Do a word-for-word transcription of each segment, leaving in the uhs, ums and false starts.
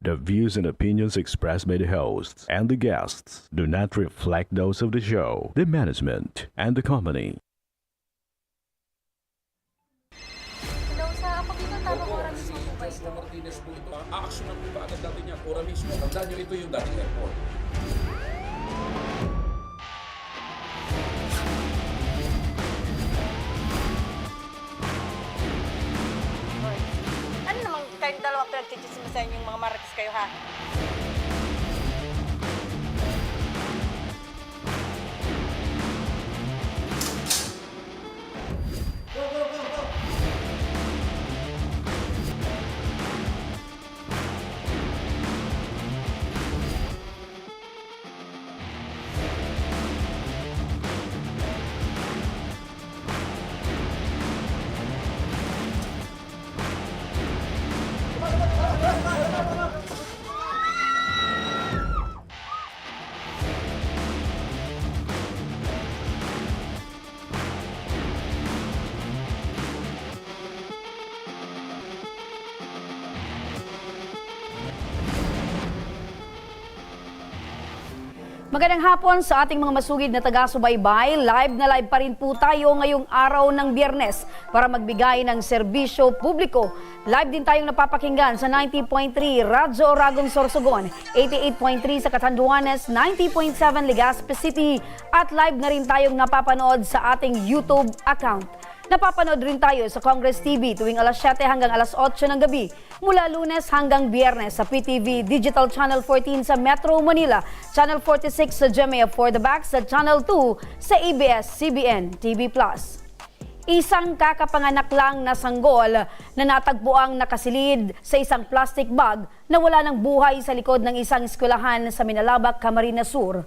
The views and opinions expressed by the hosts and the guests do not reflect those of the show, the management, and the company. Hello, sa Aquaviva Tabo, Ora mismo po ba ito? Martinez po ito. Aaksyonan po ba agad natin yan? Ora mismo. Tandaan nyo, ito yung dating airport. Ano naman kayong dalawa pinagchichismisan yung mga marites kayo, ha? Magandang hapon sa ating mga masugid na taga-subaybay. Live na live pa rin po tayo ngayong araw ng Biyernes para magbigay ng serbisyo publiko. Live din tayong napapakinggan sa ninety point three Radyo Oragon Sorsogon, eighty-eight point three sa Catanduanes, ninety point seven Legazpi City, at live na rin tayong napapanood sa ating YouTube account. Napapanood rin tayo sa Congress T V tuwing alas siyete hanggang alas otso ng gabi, mula Lunes hanggang Biyernes sa P T V Digital Channel fourteen sa Metro Manila, Channel forty-six sa G M A Afford the Back sa Channel two sa A B S C B N T V Plus. Isang kakapanganak lang na sanggol na natagpuang nakasilid sa isang plastic bag na wala ng buhay sa likod ng isang eskwelahan sa Minalabac, Camarines Sur.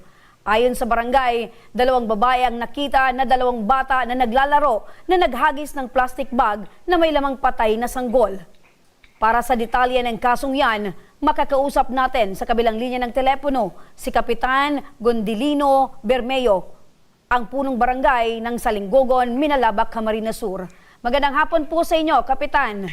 Ayon sa barangay, dalawang babae ang nakita na dalawang bata na naglalaro na naghagis ng plastic bag na may lamang patay na sanggol. Para sa detalye ng kasong yan, makakausap natin sa kabilang linya ng telepono si Kapitan Gondilino Bermeo, ang punong barangay ng Salinggogon, Minalabac, Camarines Sur. Magandang hapon po sa inyo, Kapitan.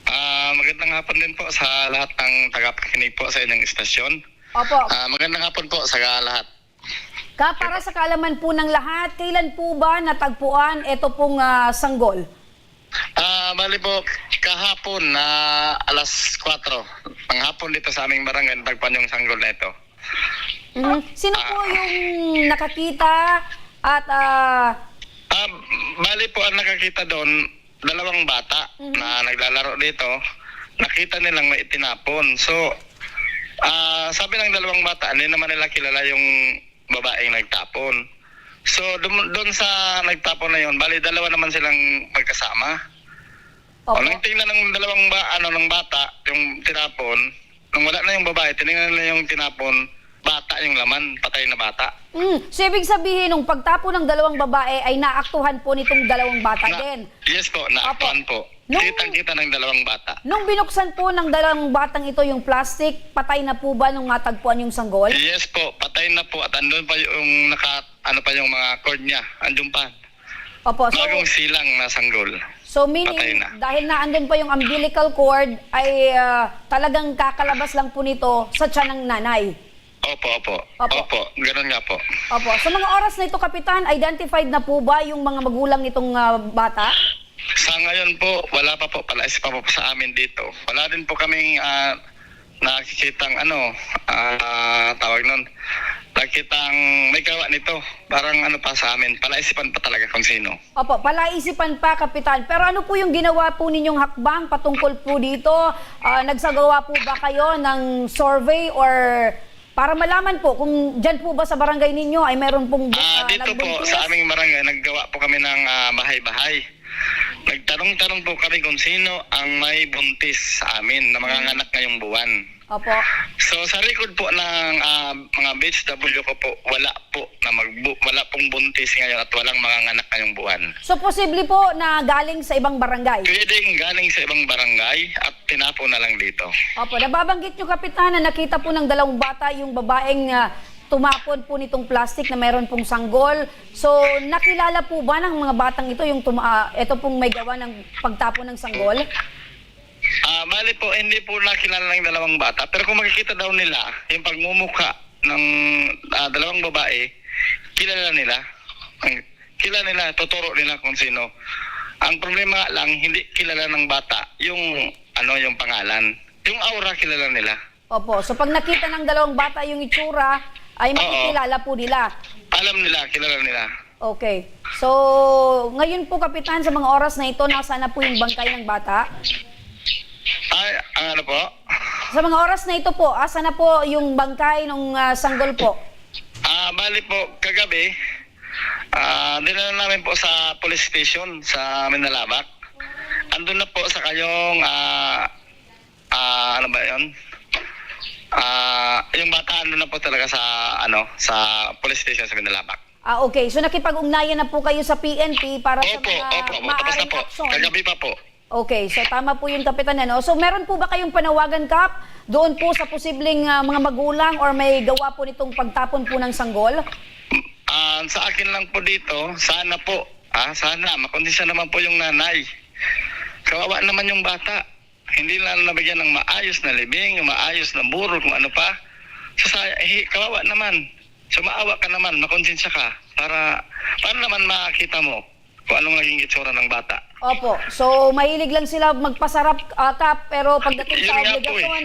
Ah, magandang hapon din po sa lahat ng tagapakinig po sa inyong istasyon. Opo. Ah, magandang hapon po sa lahat. Ka, para sa kaalaman po ng lahat, kailan po ba natagpuan ito pong ah, sanggol? Ah, bali po, kahapon na alas kwatro ng hapon dito sa aming barangay, natagpuan yung sanggol na ito. Mhm. Sino po yung nakakita at ah, Ah, bali po, ang nakakita doon, dalawang bata na naglalaro dito. Nakita nilang may itinapon. So, ah, sabi ng dalawang bata, hindi naman nila kilala yung babaeng nagtapon. So, dun, dun sa nagtapon na yun, bali dalawa naman silang magkasama. Opo. Nung tingnan ng dalawang ba, ano, ng bata, yung tinapon, nung wala na yung babae, tinignan nila yung tinapon, bata yung laman, patay na bata. Mm. So, ibig sabihin, nung pagtapon ng dalawang babae ay naaktuhan po nitong dalawang bata Na- din. Yes po, naaktuhan po. Nung- Kitang-kita ng dalawang bata. Nung binuksan po ng dalawang batang ito yung plastic, patay na po ba nung matagpuan yung sanggol? Yes po, patay na po at andun pa yung naka, ano pa yung mga cord niya, andun pa. Opo, so, Bagong silang na sanggol. so meaning, patay na. Dahil na andun pa yung umbilical cord, ay ah, talagang kakalabas lang po nito sa tiyan ng nanay. Opo, opo. Opo. Opo, ganun nga po. Opo. Sa mga oras na ito, Kapitan, identified na po ba yung mga magulang nitong ah, bata? Sa ngayon po, wala pa po, palaisipan pa po sa amin dito. Wala din po kaming, ah, nakikitang ano, ah, tawag nun, nakikitang may gawa nito. Parang ano pa sa amin, palaisipan pa talaga kung sino. Opo, palaisipan pa, Kapitan. Pero ano po yung ginawa po ninyong hakbang patungkol po dito? Ah, nagsagawa po ba kayo ng survey or para malaman po kung dyan po ba sa barangay ninyo ay meron pong bu- Ah, ah, dito po nagbuntis? Sa aming barangay, naggawa po kami ng ah, bahay-bahay. Nagtanong-tanong po kami kung sino ang may buntis sa amin na mga anak ngayong buwan. Opo. So sa record po ng ah, mga B H W ko po, wala po na magbu- wala pong buntis ngayon at walang mga anak ngayong buwan. So posible po na galing sa ibang barangay? Pwedeng galing sa ibang barangay at tinapon na lang dito. Opo, nababanggit nyo, Kapitan, na nakita po ng dalawang bata yung babaeng ah, tumapon po nitong plastic na mayroon pong sanggol. So, nakilala po ba ng mga batang ito yung tuma- ah, ito pong may gawa ng pagtapon ng sanggol? Ah, Ah, bali po, hindi po nakilala ng dalawang bata. Pero kung makikita daw nila, yung pagmumukha ng, ah, dalawang babae, kilala nila. Ang, kilala nila, tuturo nila kung sino. Ang problema nga lang, hindi kilala ng bata yung, ano, yung pangalan. Yung aura, kilala nila. Opo. So, pag nakita ng dalawang bata yung itsura, ay Oo. makikilala po nila. Alam nila, kilala nila. Okay. So, ngayon po, Kapitan, sa mga oras na ito, nasaan na po yung bangkay ng bata? Ay, ang ano po? Sa mga oras na ito po, asa na po yung bangkay nung, ah, sanggol po? Ah, bali po, kagabi, ah, dinala namin po sa police station sa Minalabac. Andun na po sa kayong, ah, ah, ano ba yun? Ah, yung bata, andun na po talaga sa, ano, sa police station sa Minalabac. Ah, okay. So, nakipag-ugnayan na po kayo sa P N P para sa Opo, mga opo, opo. Tapos na maaaring po. aksyon? Kagabi pa po. Okay. So, tama po yun, Kapitan, ano? So, meron po ba kayong panawagan, Kap, doon po sa posibleng, ah, mga magulang or may gawa po nitong pagtapon po ng sanggol? Ah, sa akin lang po dito, sana po, ah, sana makonsensya naman po yung nanay. Kawawa naman yung bata. Hindi na nabigyan ng maayos na libing, maayos na burol, kung ano pa. So, sa, hi-, kawawa naman. So, maawa ka naman, makonsensya ka. Para, para naman makita mo kung anong naging itsura ng bata. Opo. So, mahilig lang sila magpasarap, ah, Kap, pero pagdating sa Yun nga po eh. obligasyon,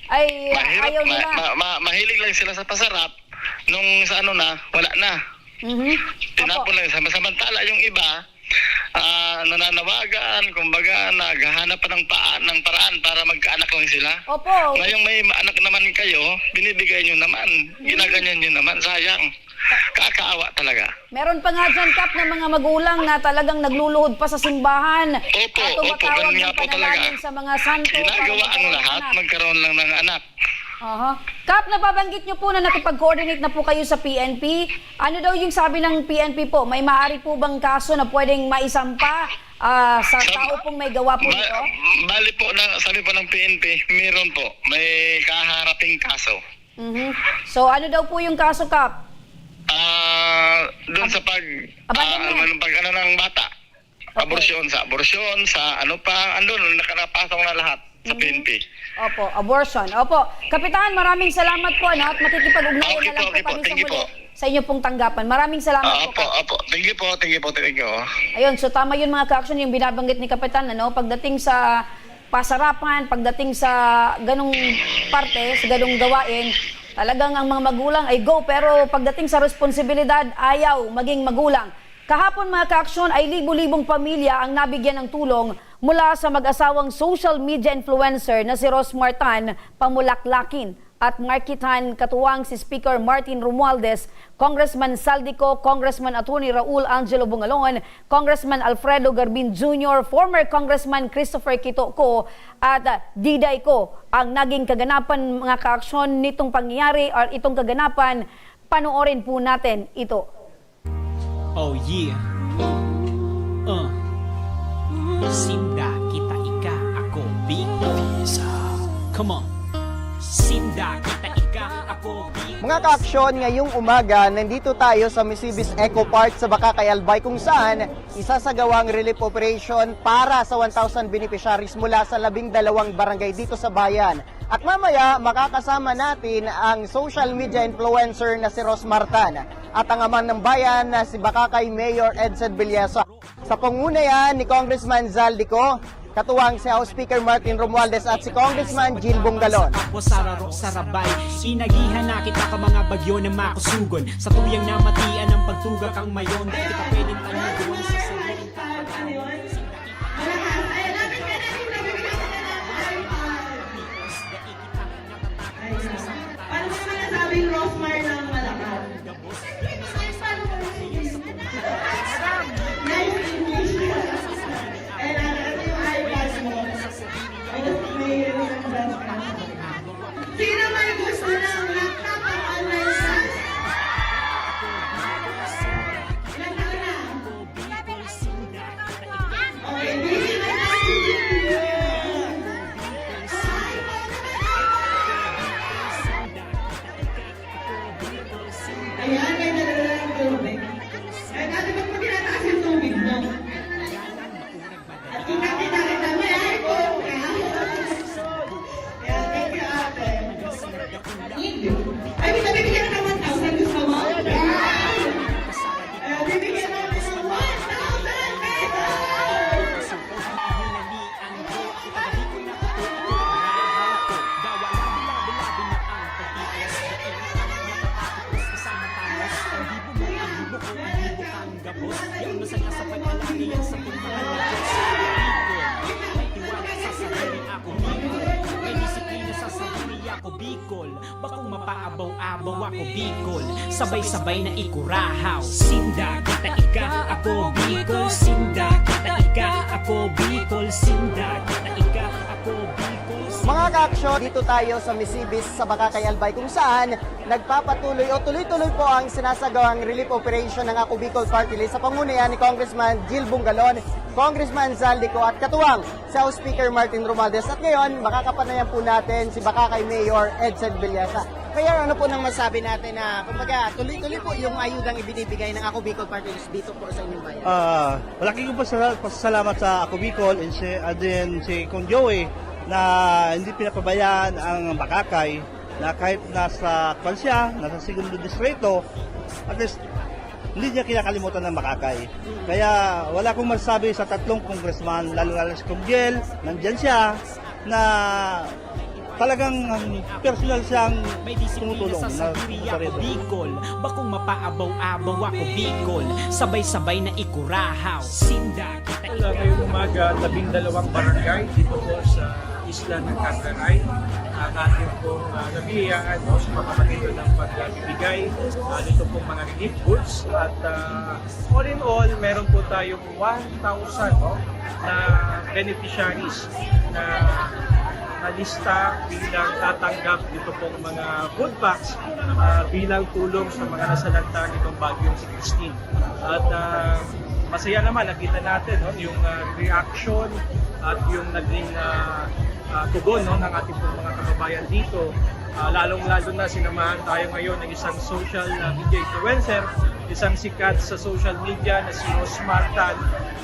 ay, ah, Mahirap, ayaw ma-, nila. ma-, ma-, mahilig lang sila sa pasarap. Nung sa ano na, wala na. Mhm. Opo. Tinapon lang. Sama-, samantala yung iba, ah, nananawagan, kumbaga, naghahanap pa ng pa-, ng paraan para magkaanak lang sila. Opo. Ngayong may ma-, anak naman kayo, binibigay nyo naman. Mhm. Ginaganyan nyo naman, sayang. Kakaawa talaga. Meron pa nga dyan, Kap, na mga magulang na talagang nagluluhod pa sa simbahan. Opo, Ah, opo, tumatawag ganun nga ng po talaga. panalangin sa mga santo para Ginagawa ang magkaroon lahat, anak. magkaroon lang ng anak. Aha. Kap, nababanggit niyo po na nakipag-coordinate na po kayo sa P N P. Ano daw yung sabi ng P N P po? May maaari po bang kaso na pwedeng maisampa, ah, sa Sa tao pong may gawa po ba-, nito? bali po na, sabi po ng P N P, meron po. May kaharaping kaso. Mhm. So, ano daw po yung kaso, Kap? Ah, doon Ab-, sa pag, abandonment. ah, ano, pag ano ng bata. Okay. Abortion, sa abortion, sa ano pa, andun, nakarapasok na lahat sa Mhm. P N P. Opo, abortion. Opo. Kapitan, maraming salamat po, ano, at makikipag-ugnayan Okay na lang po, po okay po. kami sa Thank you muli po. sa inyo pong tanggapan. Maraming salamat Ah, po, opo, Kap. opo. Thank you po, thank you po, thank you. Ayun, so tama yun, mga ka-action, yung binabanggit ni Kapitan, ano, pagdating sa pasarapan, pagdating sa ganong parte, sa ganong gawain, talagang ang mga magulang ay go, pero pagdating sa responsibilidad, ayaw maging magulang. Kahapon, mga ka-aksyon, ay libo-libong pamilya ang nabigyan ng tulong mula sa mag-asawang social media influencer na si Rosmar Tan Pamulaklakin at Marky Tan, katuwang si Speaker Martin Romualdez, Congressman Zaldy Co, Congressman Attorney Raul Angelo Bungalon, Congressman Alfredo Garbin Junior, former Congressman Christopher Quito Co, at, ah, Diday Co ang naging kaganapan, mga ka-aksyon, nitong pangyayari or itong kaganapan. Panoorin po natin ito. Oh yeah. Uh. Sinda kita ika, ako big. Come on. Sinda kita ika, ako big. Mga kaaksyon, ngayong umaga, nandito tayo sa Misibis Eco Park sa Bacacay, Albay, kung saan isasagawa ang relief operation para sa one thousand beneficiaries mula sa labing dalawang barangay dito sa bayan. At mamaya, makakasama natin ang social media influencer na si Rosmar Tan at ang amang ng bayan na si Bacacay Mayor Edsel Villesa. Sa pangunayan ni Congressman Zaldy Co, katuwang si House Speaker Martin Romualdez at si Congressman Gil Bungalon. Ako sararo, sarabay. Inagihan na kita ka mga bagyo na makusugon. Sa tuyang namatian ang pagtuga kang mayon. Di kita pwedeng tanyagon sa sayon. Malakas. Ay, lapit ka na dito. Bigyan ka na ng iPad. Ayan. Paano mo naman nasabing Rosmar ng malakas? Siyempre, mga iPad mo rin. Nice English. Ayan, ito yung iPad mo. Ayan, may remembrance ka. Sino may gusto ng laptop at online class? Ilang taon na? Yaon na sana sa pag-alala yan sa pagmamahal ng Diyos sa Bicol. May tiwala sa sarili ako, Bicol. May disiplina sa sarili ako, Bicol. Bakong mapaabaw-abaw ako, Bicol. Sabay-sabay na ikurahaw. Sinda, kita, ika, ako, Bicol. Sinda, kita, ika, ako, Bicol. Sinda, kita, ika, ako, Bicol. Mga ka-aksyon, dito tayo sa Misibis, sa Bacacay, Albay, kung saan nagpapatuloy o tuloy-tuloy po ang sinasagawang relief operation ng Ako Bicol Party List sa pangunayan ni Congressman Jil Bungalon, Congressman Zaldy Co at katuwang si House Speaker Martin Romualdez. At ngayon, makakapanayan po natin si Bacacay Mayor Edsel Villesa. Mayor, ano po nang masabi natin na, kumbaga, tuloy-tuloy po yung ayudang ibinibigay ng Ako Bicol Party List dito po sa inyong bayan? Ah, malaki kong pasala-, pasasalamat sa Ako Bicol and si, and then si Kong Joey na hindi pinapabayaan ang Bacacay na kahit nasa kwan siya, nasa segundo distrito, at least, hindi niya kinakalimutan ang Bacacay. Kaya wala akong masasabi sa tatlong congressman, lalo-lalo si Kong Jel, nandyan siya, na talagang personal siyang May disiplina tumutulong sa na sarili ako, Bicol. Bakong mapaabaw-abaw ako, Bicol. Sabay-sabay na ikurahaw. Sinda, kita, ika. Ngayong umaga, labing dalawang barangay dito po sa isla ng Caglaray ang ating pong, ah, nabiyayaan, no, sa pamamagitan ng pagbibigay, ah, nito pong mga relief goods. At, ah, all in all, meron po tayong one thousand, no, na beneficiaries na nalista bilang tatanggap dito pong mga food packs, ah, bilang tulong sa mga nasalanta nitong bagyong si Christine. At, ah, masaya naman, nakita natin, no, yung, ah, reaction at yung naging, ah, ah, tugon, no, ng ating pong mga kababayan dito. Ah, lalong-lalo na, sinamahan tayo ngayon ng isang social, ah, media influencer, isang sikat sa social media na si Rose Martan,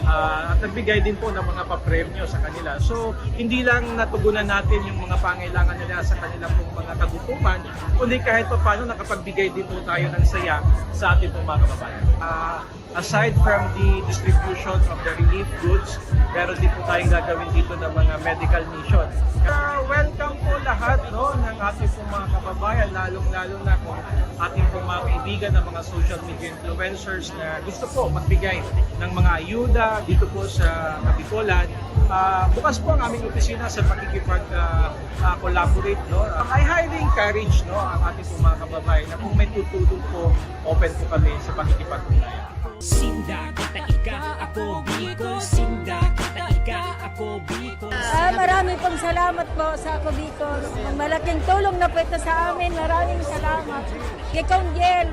ah, at nagbigay din po ng mga papremyo sa kanila. So, hindi lang natugunan natin yung mga pangailangan nila sa kanila pong mga kagutuman, kundi kahit pa paano nakapagbigay din po tayo ng saya sa ating pong mga kababayan. Ah, aside from the distribution of the relief goods, meron din po tayong gagawin dito ng mga medical mission. Ah, welcome po lahat, no, ng ating pong mga kababayan, lalong-lalo na kung ating pong mga kaibigan ng mga social media influencers na gusto po magbigay ng mga ayuda dito po sa Kabicolan. Ah, bukas po ang aming opisina sa pakikipag, ah, ah, collaborate, no? I highly encourage, no, ang ating pong mga kababayan na kung may tutulong po, open po kami sa pakikipag-ugnayan. Sinda, kita, ika, ako, Bicol. Sinda, kita, ika, ako, Bicol. Ah, marami pong salamat po sa Ako Bicol. Malaking tulong na po ito sa amin. Maraming salamat. Kay Kong Jel,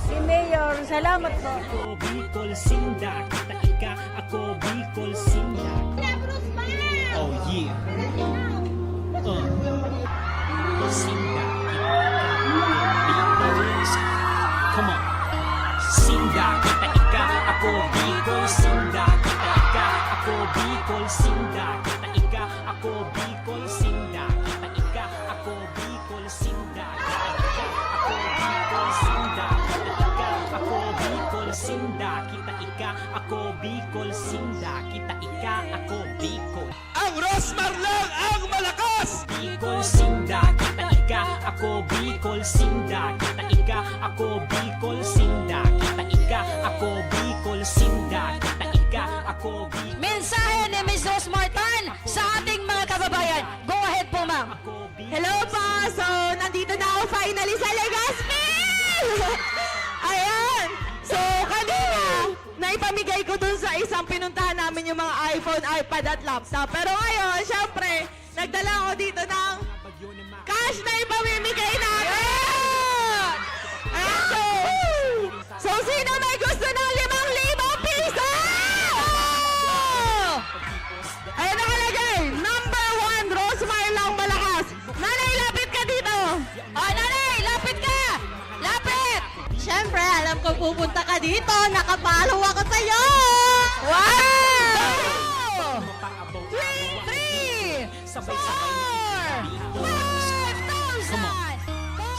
si Mayor, salamat po. Ako, Bicol, sinda, kita, ika, ako, Bicol, sinda. Oh, yeah. Uh. Sinda, kita, ika, ako, Bicol. Come on. Sinda, kita, ika, ako, Bicol. Sinda, kita, ika, ako, Bicol. Sinda, kita, ika, ako, Bicol. Sinda, kita, ika, ako, Bicol. Sinda, kita, ika, ako, Bicol. Sinda, kita, ika, ako, Bicol. Sinda, kita, ika, ako, Bicol. Sinda, kita, ika, ako, Bicol. Ang Rosmar lang ang malakas! Bicol, sinda, kita, ika, ako, Bicol. Sinda, kita, ika, ako, Bicol. Sinda, kita, ika, ako, Bicol. Sinda, kita, ika, ako, Bicol. Mensahe ni Miss Rose Martan sa ating mga kababayan. Go ahead po, ma'am. Hello po! So, nandito na ako finally sa Legazpi! Ayan! So, kanina, naipamigay ko dun sa isang pinuntahan namin yung mga iPhone, iPad at laptop. Pero ngayon, syempre, nagdala ako dito ng cash na ipamimigay namin! Ayan, so, so, sino may gusto ng limang libo piso? Ayan nakalagay, number one, Rosmar lang malakas. Nanay, lapit ka dito. Oh, Nanay, lapit ka. Lapit. Siyempre, alam ko pupunta ka dito. Nakapalo ako sa'yo. Wow! Three, three, four, five thousand.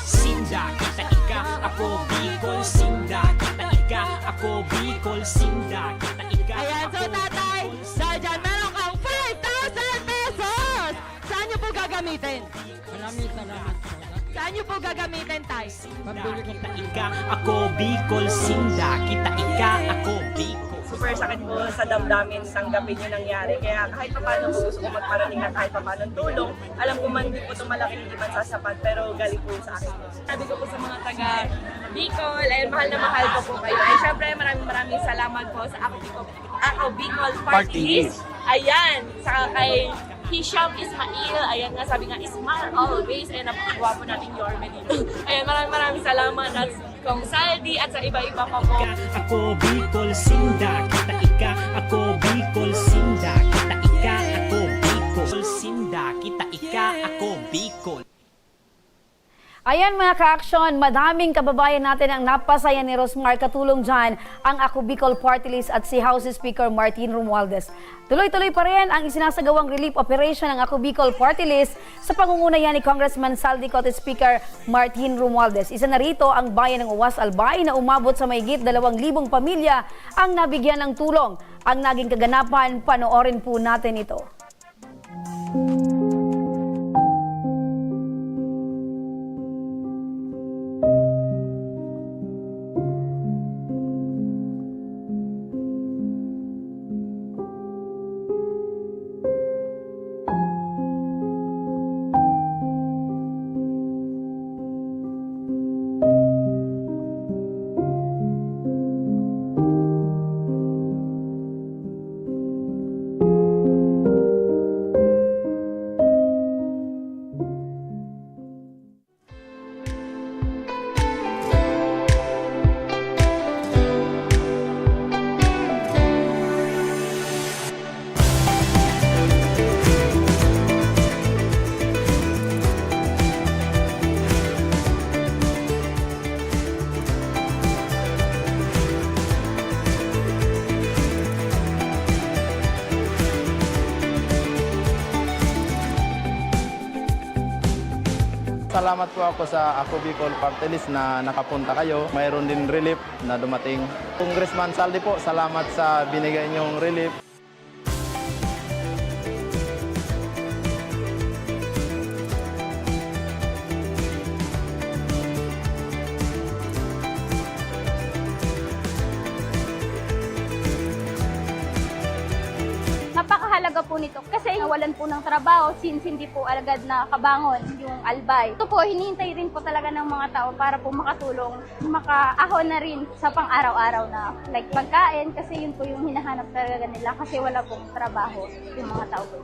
Sinda, kita, ika, ako, Bicol. Sinda, kita, ika, ako, Bicol. Sinda, kita, ika, ayan, so, ako, tatay, Bicol, dahil dyan, meron kang five thousand pesos. Saan niyo po gagamitin? Maraming salamat po. Saan niyo po gagamitin, Tay? Sinda, kita, ika, ako, Bicol. Sinda, kita, ika, ako, Bicol. Super sakit po sa damdamin tanggapin yung nangyari. Kaya kahit pa paano po gusto ko magparating at kahit pa paano tulong. Alam ko man, di po ito malaki, hindi man sasapat, pero galing po sa akin. Sabi ko po sa mga taga Bicol, ayun, mahal na mahal ko po kayo. Ay, syempre, maraming maraming salamat po sa Ako Bicol, Ako Bicol Party Party List. List. Ayan, sa kay Hisham Ismail, ayan nga, sabi nga, "Smile always." Ayan, napakagwapo nating Yorme dito. Ayan, maraming maraming salamat at Kong Saldi at sa iba-iba pa po. Ako Bicol, sinda, kita, ika. Ako Bicol, sinda, kita, ika. Ako Bicol, sinda, kita, ika. Ako Bicol. Ayan, mga ka-aksyon, madaming kababayan natin ang napasaya ni Rosmar katulong dyan ang Ako Bicol Party List at si House Speaker Martin Romualdez. Tuloy-tuloy pa rin ang isinasagawang relief operation ng Ako Bicol Party List sa pangunguna yan ni Congressman Saldi Cote Speaker Martin Romualdez. Isa na rito ang bayan ng Uwas Albay na umabot sa mahigit dalawang libong pamilya ang nabigyan ng tulong. Ang naging kaganapan, panoorin po natin ito. Salamat po ako sa Ako Bicol Party List na nakapunta kayo. Mayroon din relief na dumating. Congressman Saldi po, salamat sa binigay niyong relief. Napakahalaga po nito kasi nawalan po ng trabaho since hindi po alagad nakabangon yung Albay. Ito po, hinihintay rin po talaga ng mga tao para po makatulong, makaahon na rin sa pang-araw-araw na, like, pagkain, kasi yun po yung hinahanap talaga nila kasi wala pong trabaho yung mga tao po.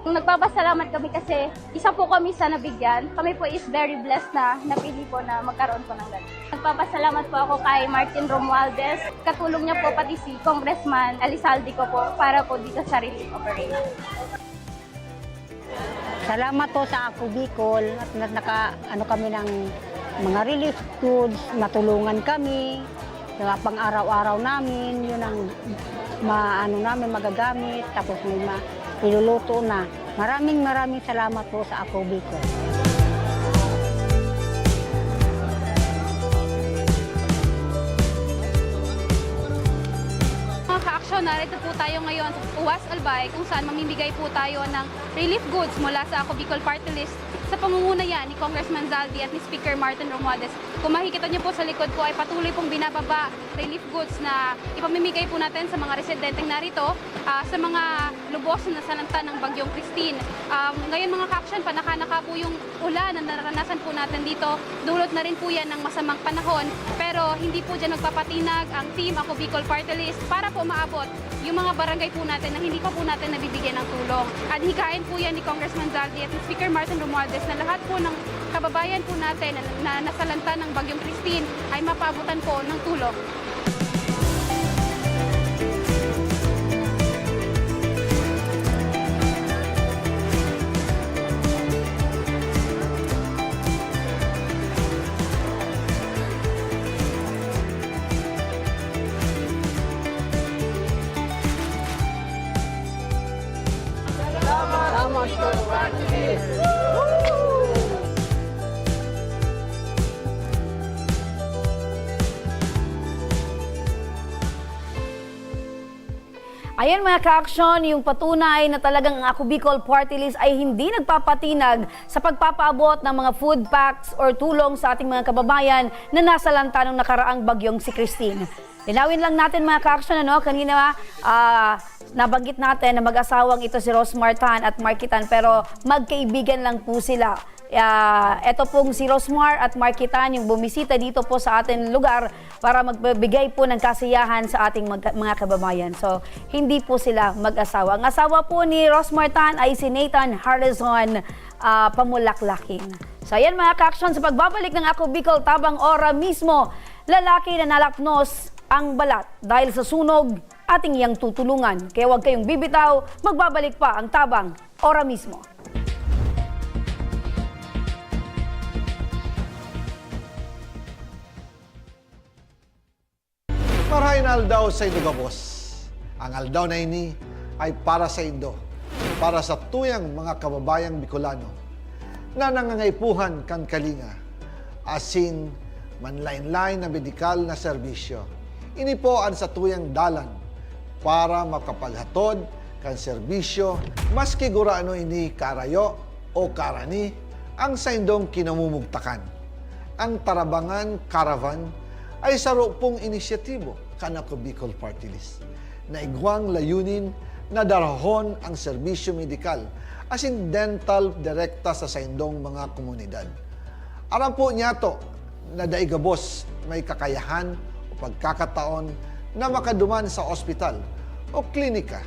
Nagpapasalamat kami kasi isa po kami sa nabigyan. Kami po is very blessed na napili po na magkaroon po ng ganito. Nagpapasalamat po ako kay Martin Romualdez. Katulong niya po pati si Congressman Elizalde Co po para po dito sa relief operation. Salamat po sa Ako Bicol at na-, naka, ano kami ng mga relief goods, matulungan kami sa pang-araw-araw namin, yun ang maano namin, magagamit, tapos may ma-, iluluto na. Maraming, maraming salamat po sa Ako Bicol. Mga ka-aksyon, narito po tayo ngayon sa Uwas Albay, kung saan mamimigay po tayo ng relief goods mula sa Ako Bicol Party List sa pangunguna yan ni Congressman Zaldy at ni Speaker Martin Romualdez. Kung makikita niyo po sa likod ko ay patuloy pong binababa relief goods na ipamimigay po natin sa mga residenteng narito, ah, sa mga lubos na nasalanta ng Bagyong Christine. Ah, ngayon, mga ka-aksyon, panaka-naka po yung ulan na naranasan po natin dito. Dulot na rin po yan ng masamang panahon, pero hindi po dyan magpapatinag ang Team Ako Bicol Party List para po maabot yung mga barangay po natin na hindi pa po natin nabibigyan ng tulong. At hikain po yan ni Congressman Zaldy at ni Speaker Martin Romualdez na lahat po ng kababayan po natin na, na nasalanta ng Bagyong Christine ay mapaabutan po ng tulong. Ayan, mga ka-aksyon, yung patunay na talagang ang Ako Bicol Party List ay hindi nagpapatinag sa pagpapaabot ng mga food packs or tulong sa ating mga kababayan na nasalanta ng nakaraang bagyong si Christine. Linawin lang natin, mga ka-aksyon, ano, kanina, ah, nabanggit natin na mag-asawang ito si Rosmar Tan at Marky Tan, pero magkaibigan lang po sila. Ah, eto pong si Rosmar at Marky Tan yung bumisita dito po sa ating lugar para magbibigay po ng kasiyahan sa ating mag-, mga kababayan. So, hindi po sila mag-asawa. Ang asawa po ni Rosmar Tan ay si Nathan Harrison, ah, Pamulaklakin. So, ayan, mga ka-aksyon, sa pagbabalik ng Ako Bicol Tabang, ora mismo, lalaki na nalapnos ang balat dahil sa sunog, ating iyang tutulungan. Kaya huwag kayong bibitaw, magbabalik pa ang Tabang, ora mismo. Marahay na aldaw saindo gabos. Ang aldaw na ini ay para saindo, para sa tuyang mga kababayang Bicolano na nangangaipuhan kan kalinga, asin manlaen-laen na medikal na serbisyo. Ini po an satuyang dalan para makapaghatod kan serbisyo, maski gurano ini kaarayo o kaarani ang saindong kinamumugtakan. Ang Tarabangan Caravan ay saro pong inisyatibo kan Ako Bicol Party List na igwang layunin na darahon ang serbisyo medikal asin dental direkta sa saindong mga komunidad. Aram po niyato na dai gabos may kakayahan o pagkakataon na makaduman sa ospital o klinika.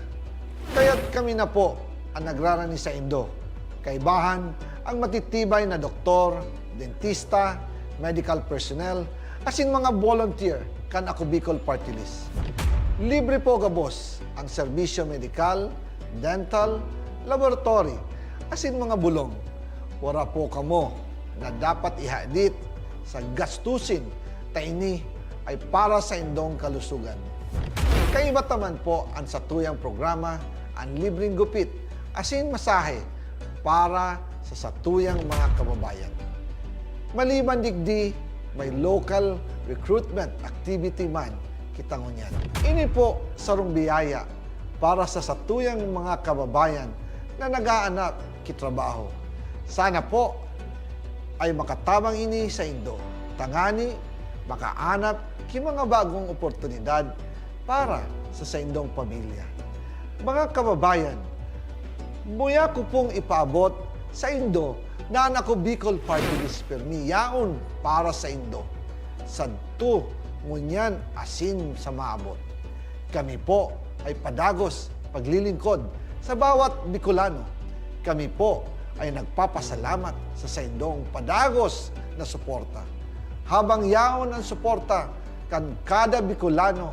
Kaya't kami na po an nagrarani saindo. Kaibahan ang matitibay na doktor, dentista, medical personnel, asin mga volunteer kan Ako Bicol Party List. Libre po gabos ang serbisyo medikal, dental, laboratory, asin mga bulong. Wara po kamo na dapat ihadit sa gastusin, ta ini ay para saindong kalusugan. Kaiba ta man po an satuyang programa, an libreng gupit asin masahe para sa satuyang mga kababayan. Maliban digdi, may local recruitment activity man kita ngunyan. Ini po sarong biyaya para sa satuyang mga kababayan na nag-aanap ki trabaho. Sana po ay makatabang ini saindo, tangani makaanap ki mga bagong oportunidad para sa saindong pamilya. Mga kababayan, muya ko pong ipaabot saindo na an Ako Bicol Party List pirmi yaon para saindo, sadto, ngunyan asin sa maabot. Kami po ay padagos paglilingkod sa bawat Bicolano. Kami po ay nagpapasalamat sa saindong padagos na suporta. Habang yaon an suporta kan kada Bicolano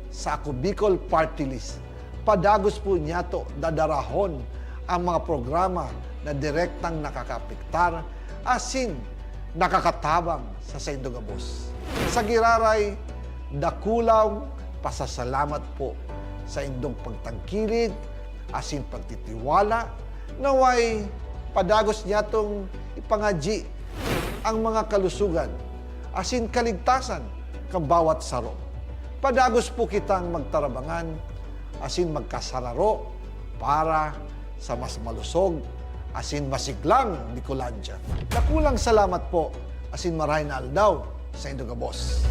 sa Ako Bicol Party List, padagos po niyato dadarahon ang mga programa na direktang nakakaapektar asin nakakatabang sa saindo gabos. Sa giraray, dakulang pasasalamat po sa indong pagtangkilik asin pagtitiwala. Naway padagos niyatong ipangadyi ang mga kalusugan asin kaligtasan kan bawat saro. Padagos po kitang magtarabangan asin magkasararo para sa mas malusog asin masiglang Bicolandia. Dakulang salamat po asin marahay na aldaw saindo gabos.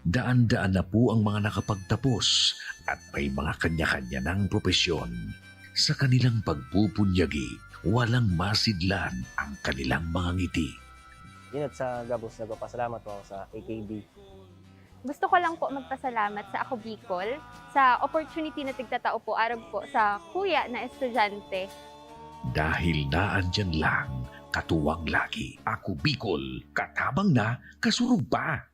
Daan-daan na po ang mga nakapagtapos at may mga kanya-kanya ng propesyon. Sa kanilang pagpupunyagi, walang masidlan ang kanilang mga ngiti. Yun, at sa gabos, nagpapasalamat po ako sa A K B. Gusto ko lang po magpasalamat sa Ako Bicol sa opportunity na tigtatao po arog po sa kuya na estudyante. Dahil naandiyan lang, katuwang lagi, Ako Bicol, katabang na, kasurog pa.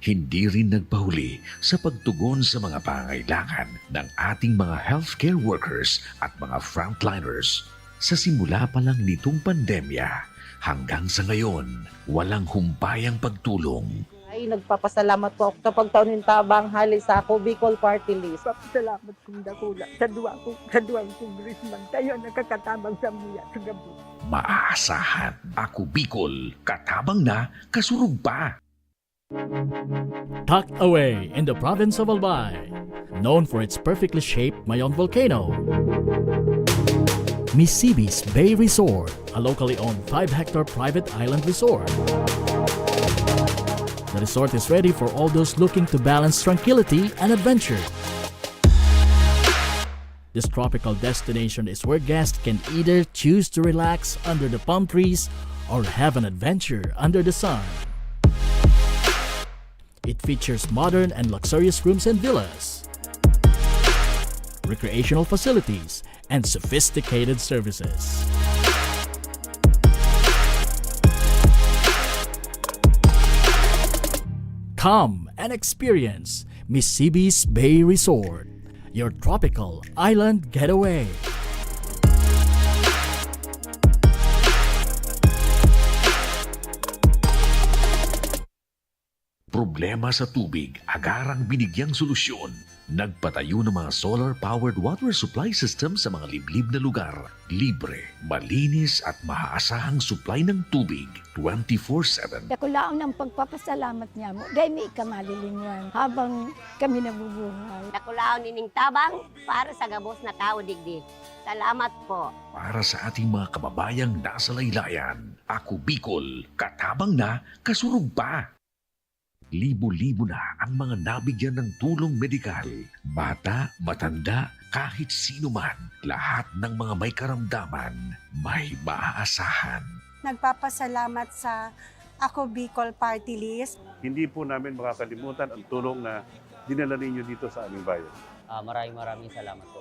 Hindi rin nagpahuli sa pagtugon sa mga pangangailangan ng ating mga healthcare workers at mga frontliners. Sa simula pa lang nitong pandemya, hanggang sa ngayon, walang humpay ang pagtulong. Nagpapasalamat po ako sa pagtao nin tabang hali sa Ako Bicol Party List. Papasalamat kong dakula sa duwa ko, sa duwang congressman, tayo nakakatabang sa muya sa gabi. Maasahan. Ako Bicol, katabang na, kasurog pa. Tucked away in the province of Albay, known for its perfectly shaped Mayon volcano, Misibis Bay Resort, a locally owned five-hectare private island resort. The resort is ready for all those looking to balance tranquility and adventure. This tropical destination is where guests can either choose to relax under the palm trees or have an adventure under the sun. It features modern and luxurious rooms and villas, recreational facilities, and sophisticated services. Come and experience Misibis Bay Resort, your tropical island getaway. Problema sa tubig, agarang binigyang solusyon. Nagpatayo ng mga solar-powered water supply system sa mga liblib na lugar. Libre, malinis at maaasahang supply ng tubig twenty-four seven. Dakulaon ang pagpapasalamat niamo. Dai mi ka malilinwan habang kami nabubuhay. Dakulaon ining tabang para sa gabos na tawo digdi. Salamat po. Para sa ating mga kababayang nasa laylayan, Ako Bicol, katabang na, kasurog pa. Libo-libo na ang mga nabigyan ng tulong medikal. Bata, matanda, kahit sino man, lahat ng mga may karamdaman, may maaasahan. Nagpapasalamat sa Ako Bicol Party List. Hindi po namin makakalimutan ang tulong na dinala ninyo dito sa aming bayan. Ah, maraming, maraming salamat po.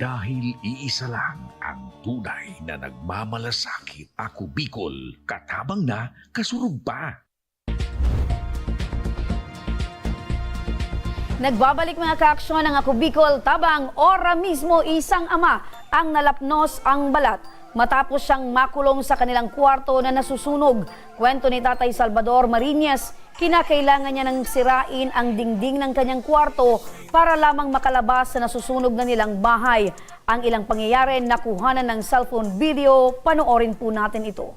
Dahil iisa lang ang tunay na nagmamalasakit. Ako Bicol, katabang na, kasurog pa. Nagbabalik, mga kaaksyon, ang Ako Bicol Tabang. Ora mismo, isang ama ang nalapnos ang balat matapos siyang makulong sa kanilang kwarto na nasusunog. Kwento ni Tatay Salvador Mariñez, kinakailangan niya nang sirain ang dingding ng kanyang kwarto para lamang makalabas sa nasusunog na nilang bahay. Ang ilang pangyayari nakuhanan ng cellphone video. Panoorin po natin ito.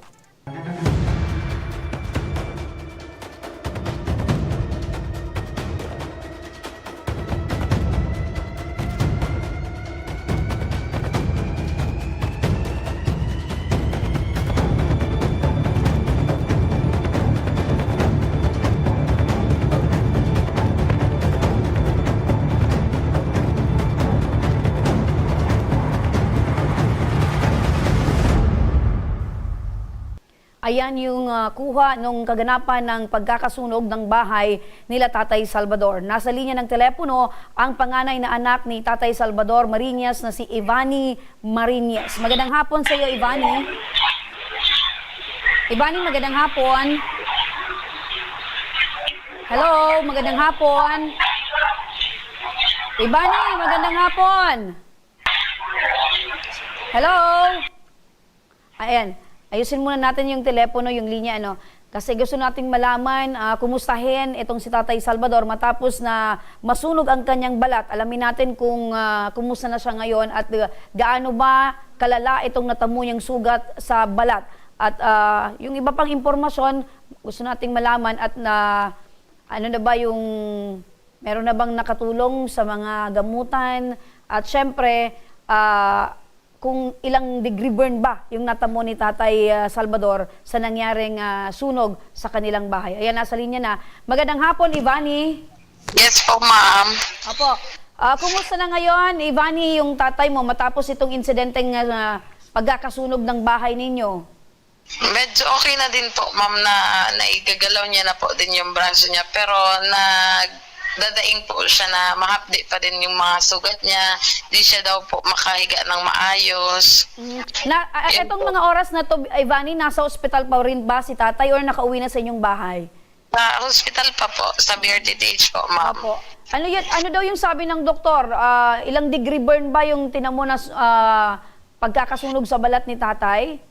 Ayan yung, ah, kuha nung kaganapan ng pagkakasunog ng bahay nila Tatay Salvador. Nasa linya ng telepono ang panganay na anak ni Tatay Salvador Mariñez na si Ivani Mariñez. Magandang hapon sa iyo, Ivani. Ivani, magandang hapon. Hello, magandang hapon. Ivani, magandang hapon. Hello? Ayan. Ayusin muna natin yung telepono, yung linya, ano. Kasi gusto nating malaman, ah, kumustahin itong si Tatay Salvador matapos na masunog ang kanyang balat. Alamin natin kung, ah, kumusta na siya ngayon at, ah, gaano ba kalala itong natamo niyang sugat sa balat. At, ah, yung iba pang impormasyon, gusto nating malaman at na, ano na ba yung, meron na bang nakatulong sa mga gamutan? At syempre, ah, kung ilang degree burn ba yung natamo ni Tatay, ah, Salvador sa nangyaring, ah, sunog sa kanilang bahay. Ayan, nasa linya na. Magandang hapon, Ivani. Yes po, ma'am. Opo. Ah, kumusta na ngayon, Ivani, yung tatay mo matapos itong insidenteng, ah, pagkakasunog ng bahay ninyo? Medyo okay na din po, ma'am, na naigagalaw niya na po din yung braso niya. Pero nagdadaing po siya na mahapdi pa din yung mga sugat niya. Di siya daw po makahiga ng maayos. Mm. Na, a-, Yun etong po. Mga oras na to, Ivani, nasa ospital pa rin ba si tatay or nakauwi na sa inyong bahay? Sa hospital pa po, sa B R T T H po, ma'am. Opo. Ano yun, ano daw yung sabi ng doktor? Ah, ilang degree burn ba yung tinamo na, ah, pagkakasunog sa balat ni tatay?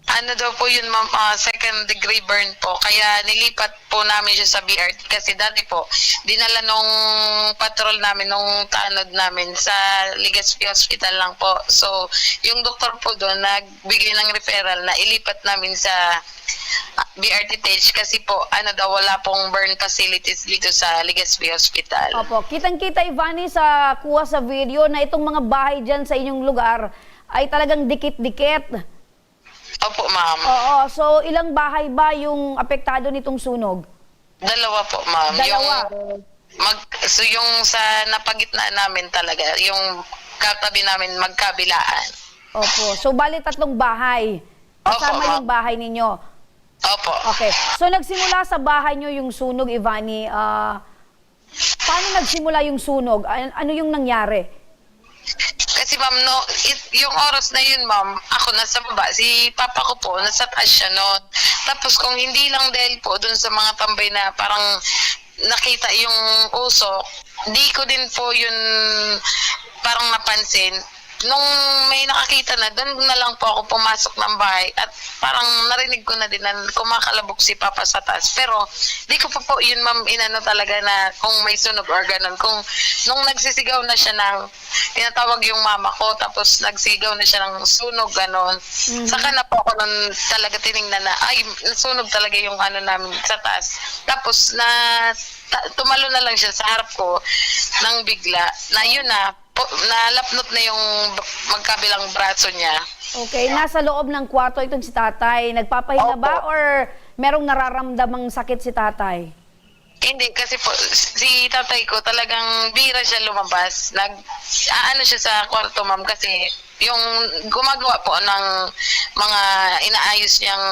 Ano daw po yun, ma'am, ah, second degree burn po. Kaya nilipat po namin siya sa B R T kasi dati po, dinala nung patrol namin, nung tanod namin sa Legazpi Hospital lang po. So, yung doktor po doon nagbigay ng referral na ilipat namin sa, ah, B R T T H kasi po, ano daw, wala pong burn facilities dito sa Legazpi Hospital. Opo, kitang-kita, Ivany, sa kuha sa video na itong mga bahay diyan sa inyong lugar ay talagang dikit-dikit. Opo, ma'am. Oo, so ilang bahay ba yung apektado nitong sunog? Dalawa po, ma'am. Dalawa. Yung mag-, so yung sa napagitnaan namin talaga, yung katabi namin magkabilaan. Opo. So, bali tatlong bahay. Opo, kasama ma'am. Yung bahay ninyo. Opo. Okay. So, nagsimula sa bahay nyo yung sunog, Ivany. Ah, paano nagsimula yung sunog? An-, ano yung nangyari? Kasi, ma'am, no, it-, yung oras na yun, ma'am, ako nasa baba, si papa ko po, nasa taas siya noon. Tapos kung hindi lang dahil po dun sa mga tambay na parang nakita yung usok, di ko din po yun parang napansin. Nung may nakakita na, dun na lang po ako pumasok ng bahay at parang narinig ko na din na kumakalabog si papa sa taas. Pero di ko pa po yun, ma'am, inano talaga na kung may sunog or ganun. Kung nung nagsisigaw na siya ng tinatawag yung mama ko, tapos nagsigaw na siya ng sunog, ganon. Mhm. Saka na po ako nun talaga tiningnan na, ay, nasunog talaga yung ano namin sa taas. Tapos na, ta-, tumalo na lang siya sa harap ko nang bigla. Na yun na, po, nalapnot na yung b-, magkabilang braso niya. Okay, nasa loob ng kwarto itong si tatay. Nagpapahinga ba, opo, or merong nararamdamang sakit si tatay? Hindi, kasi po, si tatay ko talagang bira siya lumabas. Nag-aano siya sa kwarto, ma'am, kasi yung gumagawa po ng mga inaayos niyang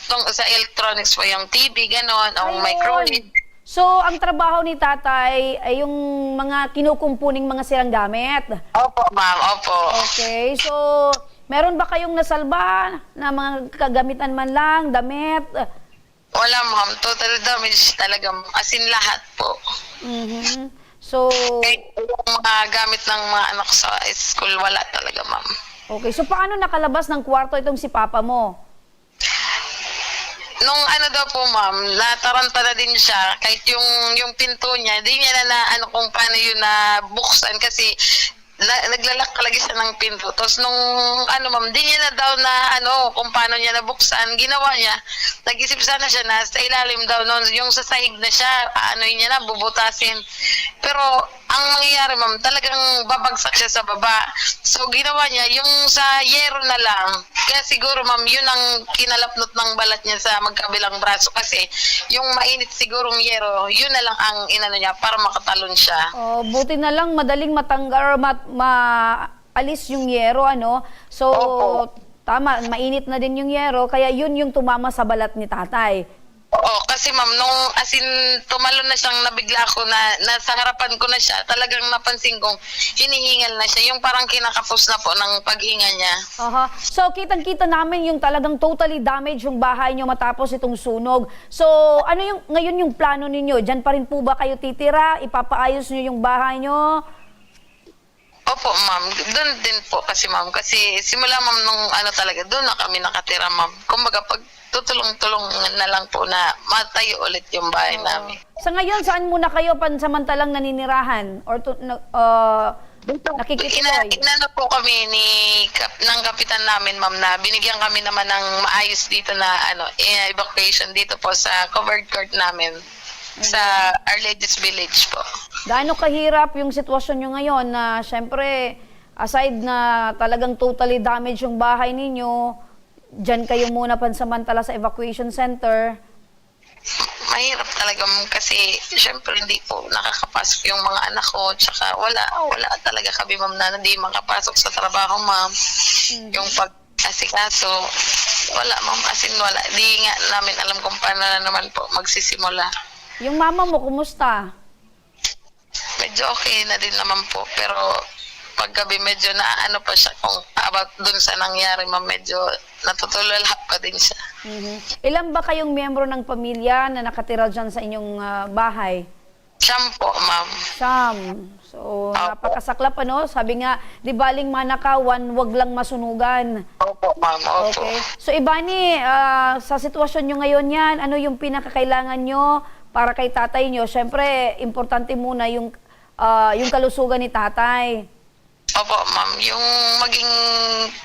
tung-, sa electronics po, yung T V, ganon, o microwave. Ayun. So, ang trabaho ni tatay ay yung mga kinukumpuning mga sirang gamit? Opo, ma'am. Opo. Okay. So, meron ba kayong nasalba na mga kagamitan man lang, damit? Wala, ma'am. Total damage talaga, ma'am. As in, lahat po. Mhm. So, kahit yung mga gamit ng mga anak sa school, wala talaga, ma'am. Okay. So, paano nakalabas ng kwarto itong si papa mo? Nung ano daw po, ma'am, nataranta na din siya. Kahit yung, yung pinto niya, di niya na, na ano kung paano yun nabuksan kasi na, naglalak talaga siya ng pinto. Tapos nung ano, ma'am, di niya na daw na ano kung paano niya nabuksan, ginawa niya, nag-isip sana siya na sa ilalim daw nun, yung sa sahig na siya, aanohin niya na, bubutasin. Pero ang mangyayari, ma'am, talagang babagsak siya sa baba. So, ginawa niya, yung sa yero na lang. Kaya siguro, ma'am, yun ang kinalapnot ng balat niya sa magkabilang braso kasi yung mainit sigurong yero, yun na lang ang inano niya para makatalon siya. Oh, buti na lang madaling matanggal or mat-, maalis yung yero, ano? So, opo, tama, mainit na din yung yero, kaya yun yung tumama sa balat ni tatay. Oo, kasi ma'am, nung as in, tumalon na siyang nabigla ako na nasa harapan ko na siya, talagang napansin kong hinihingal na siya, yung parang kinakapos na po ng paghinga niya. Aha. So, kitang-kita namin yung talagang totally damage yung bahay niyo matapos itong sunog. So, ano yung, ngayon yung plano ninyo? Diyan pa rin po ba kayo titira? Ipapaayos niyo yung bahay niyo? Opo, ma'am. Doon din po kasi, ma'am. Kasi simula, ma'am, nung ano talaga, doon na kami nakatira, ma'am. Kumbaga, pag tutulong-tulong na lang po na matayo ulit yung bahay namin. Sa ngayon, saan muna kayo pansamantalang naninirahan? Or to, na, ah, dito, nakikituloy? Ina-, inano po kami ni kap-, ng kapitan namin, ma'am, na binigyan kami naman ng maayos dito na, ano, eh, evacuation dito po sa covered court namin. Sa Ayun. Arledes Village po. Gaano kahirap yung sitwasyon nyo ngayon na, siyempre, aside na talagang totally damage yung bahay ninyo, diyan kayo muna pansamantala sa evacuation center? Mahirap talaga, ma'am, kasi siyempre hindi po nakakapasok yung mga anak ko, tsaka wala, wala talaga kami, ma'am, na hindi makapasok sa trabaho, ma'am. Mhm. Yung pag-asikaso, wala, ma'am, as in, wala. Di nga namin alam kung paano na naman po magsisimula. Yung mama mo, kumusta? Medyo okay na din naman po, pero paggabi medyo naaano pa siya kung about dun sa nangyari, ma'am, medyo natutulala pa din siya. Mhm. Ilan ba kayong miyembro ng pamilya na nakatira diyan sa inyong, ah, bahay? Siyam po, ma'am. Siyam. So, Opo. napakasaklap, ano? Sabi nga, "Di baling manakawan, wag lang masunugan." Opo, ma'am. Opo. Okay. So, Ivany, ah, sa sitwasyon nyo ngayon yan, ano yung pinakakailangan nyo para kay tatay nyo? Siyempre, importante muna yung, ah, yung kalusugan ni tatay. Opo, ma'am. Yung maging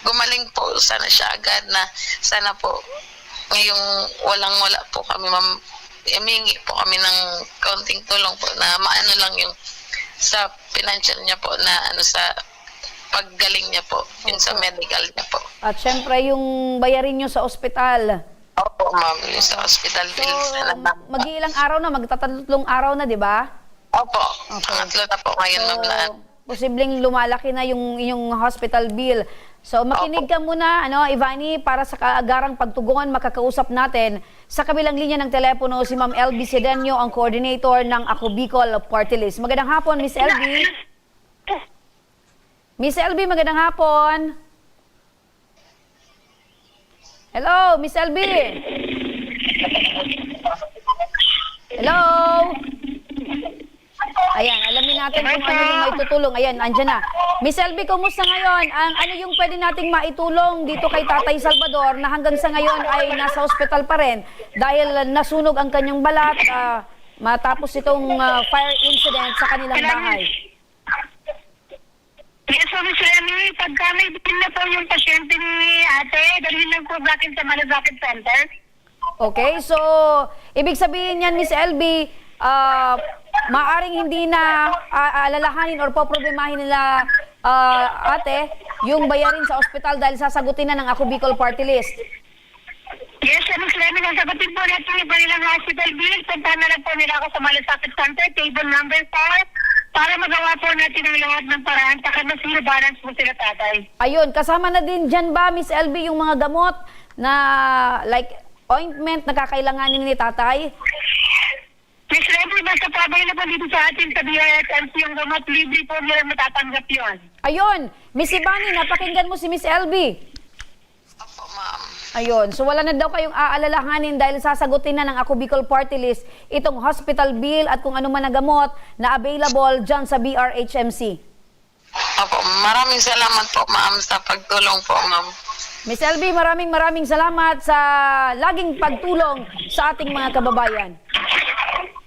gumaling po sana siya agad na sana po ngayong walang-wala po kami, ma'am. Humingi po kami ng kaunting tulong po na maano lang yung sa financial niya po na ano, sa paggaling niya po, yun sa Opo. medical niya po. At syempre, yung bayarin nyo sa ospital. Opo, ma'am. Yung sa hospital So, bill, sana, ma'am. mag-iilang araw na, magtatatlong araw na, di ba? Opo. Okay. Pangatlo na po ngayon, So, ma'am, na posibleng lumalaki na yung inyong hospital bill. So, makinig Opo. ka muna, ano, Ivany, para sa kaagarang pagtugon, makakausap natin sa kabilang linya ng telepono si Ma'am L B Sedeño, ang coordinator ng Ako Bicol Party List. Magandang hapon, Miss L B. Miss L B, magandang hapon. Hello, Miss L B. Hello. Ayan, alamin natin kung ano yung maitutulong. Ayan, andyan na. Miss L B, kumusta ngayon? Ang, ano yung pwede nating maitulong dito kay Tatay Salvador na hanggang sa ngayon ay nasa ospital pa rin dahil nasunog ang kanyang balat, ah, matapos itong, ah, fire incident sa kanilang Salamat. bahay? Yes, Miss Remy, pagka may bill na po yung pasyente ni ate, dalhin lang po sa akin sa Malasakit Center. Okay, so, ibig sabihin niyan, Miss L B, ah, maaring hindi na, ah, alalahanin or poproblemahin nila, ah, ate, yung bayarin sa ospital dahil sasagutin na ng Ako Bicol Party List. Yes, Miss Remy, sasagutin po natin yung kanilang hospital bill. Puntahan na lang po nila ako sa Malasakit Center, table number four, para magawa po natin ang lahat ng paraan para mas balance po sila, tatay. Ayun, kasama na din dyan ba, Miss L B, yung mga gamot na, like, ointment na kakailanganin ni tatay? Miss Remy, basta po available dito sa atin sa B R H M C yung gamot, libre po nila matatanggap yon. Ayun, Miss Ivany, napakinggan mo si Miss L B. Opo, ma'am. Ayun, so wala na daw kayong aalalahanin dahil sasagutin na ng Ako Bicol Party List itong hospital bill at kung ano man na gamot na available dyan sa B R H M C. Opo, maraming salamat po, ma'am, sa pagtulong po, ma'am. Miss L B, maraming, maraming salamat sa laging pagtulong sa ating mga kababayan.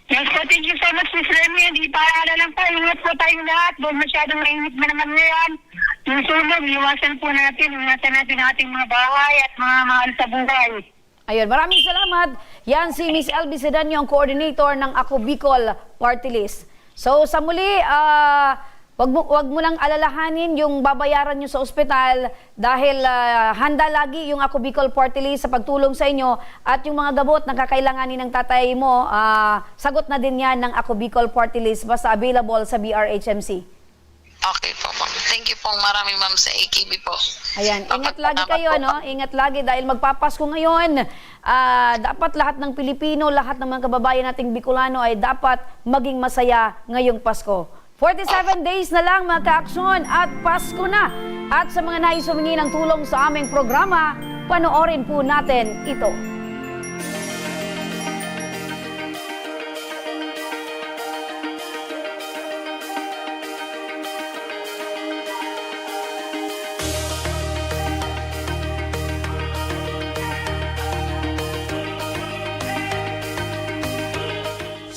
Yes po, thank you so much, Miss Remy. Hindi pa, ano lang po, ingat po tayong lahat. Dahil masyadong mainit na naman ngayon. Yung sunog, iwasan po natin. Ingatan natin ang ating mga bahay at mga mahal sa buhay. Ayun, maraming salamat. Yan si Miss L B Sedanyo, ang coordinator ng Ako Bicol Party List. So, sa muli, ah, wag mo, wag mo nang alalahanin yung babayaran nyo sa ospital dahil, ah, handa lagi yung Ako Bicol Party List sa pagtulong sa inyo at yung mga gabot na kakailanganin ng tatay mo, ah, sagot na din yan ng Ako Bicol Party List basta available sa B R H M C. Okay po, ma'am. Thank you pong marami, ma'am, sa A K B po. Ayan, ingat lagi kayo, no? Ingat lagi dahil magpapasko ngayon. Ah, dapat lahat ng Pilipino, lahat ng mga kababayan nating Bicolano ay dapat maging masaya ngayong Pasko. Forty-seven days na lang, mga kaaksyon, at Pasko na. At sa mga nais humingi ng tulong sa aming programa, panoorin po natin ito.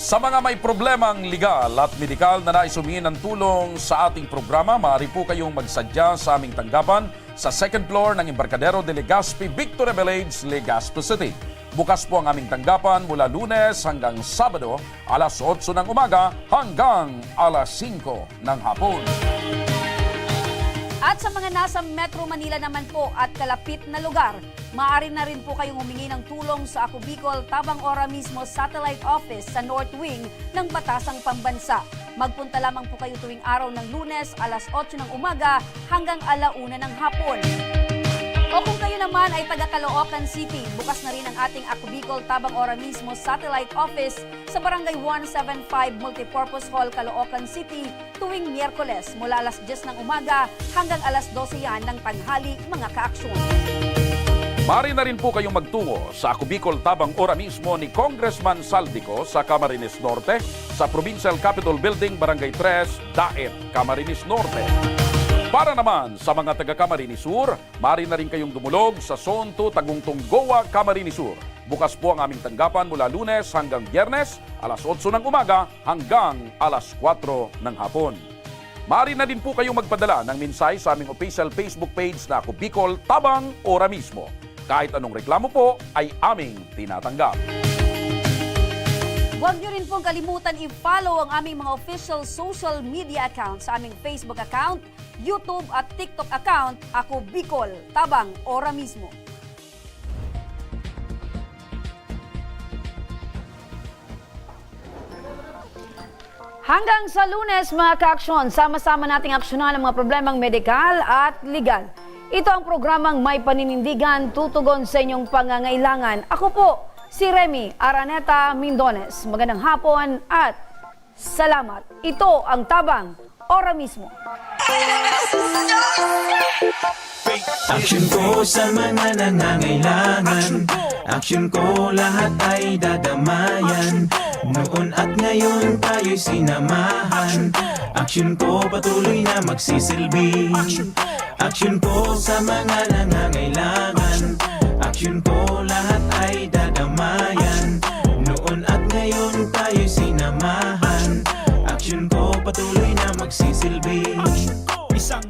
Sa mga may problemang legal at medikal na nais humingi ng tulong sa ating programa, maaari po kayong magsadya sa aming tanggapan sa second floor ng Embarcadero de Legazpi, Victoria Village, Legazpi City. Bukas po ang aming tanggapan mula Lunes hanggang Sabado, alas otso ng umaga hanggang alas singko ng hapon. At sa mga nasa Metro Manila naman po at kalapit na lugar, maaari na rin po kayong humingi ng tulong sa Ako Bicol Tabang Ora Mismo Satellite Office sa North Wing ng Batasang Pambansa. Magpunta lamang po kayo tuwing araw ng Lunes, alas otso ng umaga hanggang ala una ng hapon. O kung kayo naman ay taga Caloocan City, bukas na rin ang ating Ako Bicol Tabang Ora Mismo Satellite Office sa Barangay one seven five Multipurpose Hall, Caloocan City, tuwing Miyerkules mula alas dyes ng umaga hanggang alas dose yan ng tanghali, mga kaaksyon. Maaari na rin po kayong magtungo sa Ako Bicol Tabang Ora Mismo ni Congressman Saldico sa Camarines Norte, sa Provincial Capitol Building, Barangay tres, Daet, Camarines Norte. Para naman sa mga taga Camarines Sur, maaari na rin kayong dumulog sa Zonto Tagungtong Goa, Camarines Sur. Bukas po ang aming tanggapan mula Lunes hanggang Biyernes, alas otso ng umaga hanggang alas kwatro ng hapon. Maaari na din po kayong magpadala ng mensahe sa aming official Facebook page na Ako Bicol Tabang Ora Mismo. Kahit anong reklamo po ay aming tinatanggap. Huwag niyo rin pong kalimutan i-follow ang aming mga official social media accounts sa aming Facebook account, YouTube at TikTok account, Ako Bicol Tabang Ora Mismo. Hanggang sa Lunes, mga kaaksyon, sama-sama nating aksyonan ang mga problemang medikal at legal. Ito ang programang May Paninindigan, tutugon sa inyong pangangailangan. Ako po, si Remy Araneta Mindones. Magandang hapon at salamat. Ito ang Tabang Ora Mismo. Aksyon ko sa mga nangangailangan. Aksyon ko, lahat ay dadamayan. Noon at ngayon tayo'y sinamahan. Aksyon ko, patuloy na magsisilbi. Aksyon ko sa mga nangangailangan. Aksyon ko, lahat ay dadamayan. Noon at ngayon tayo'y sinamahan. Aksyon ko, patuloy na magsisilbi. Isang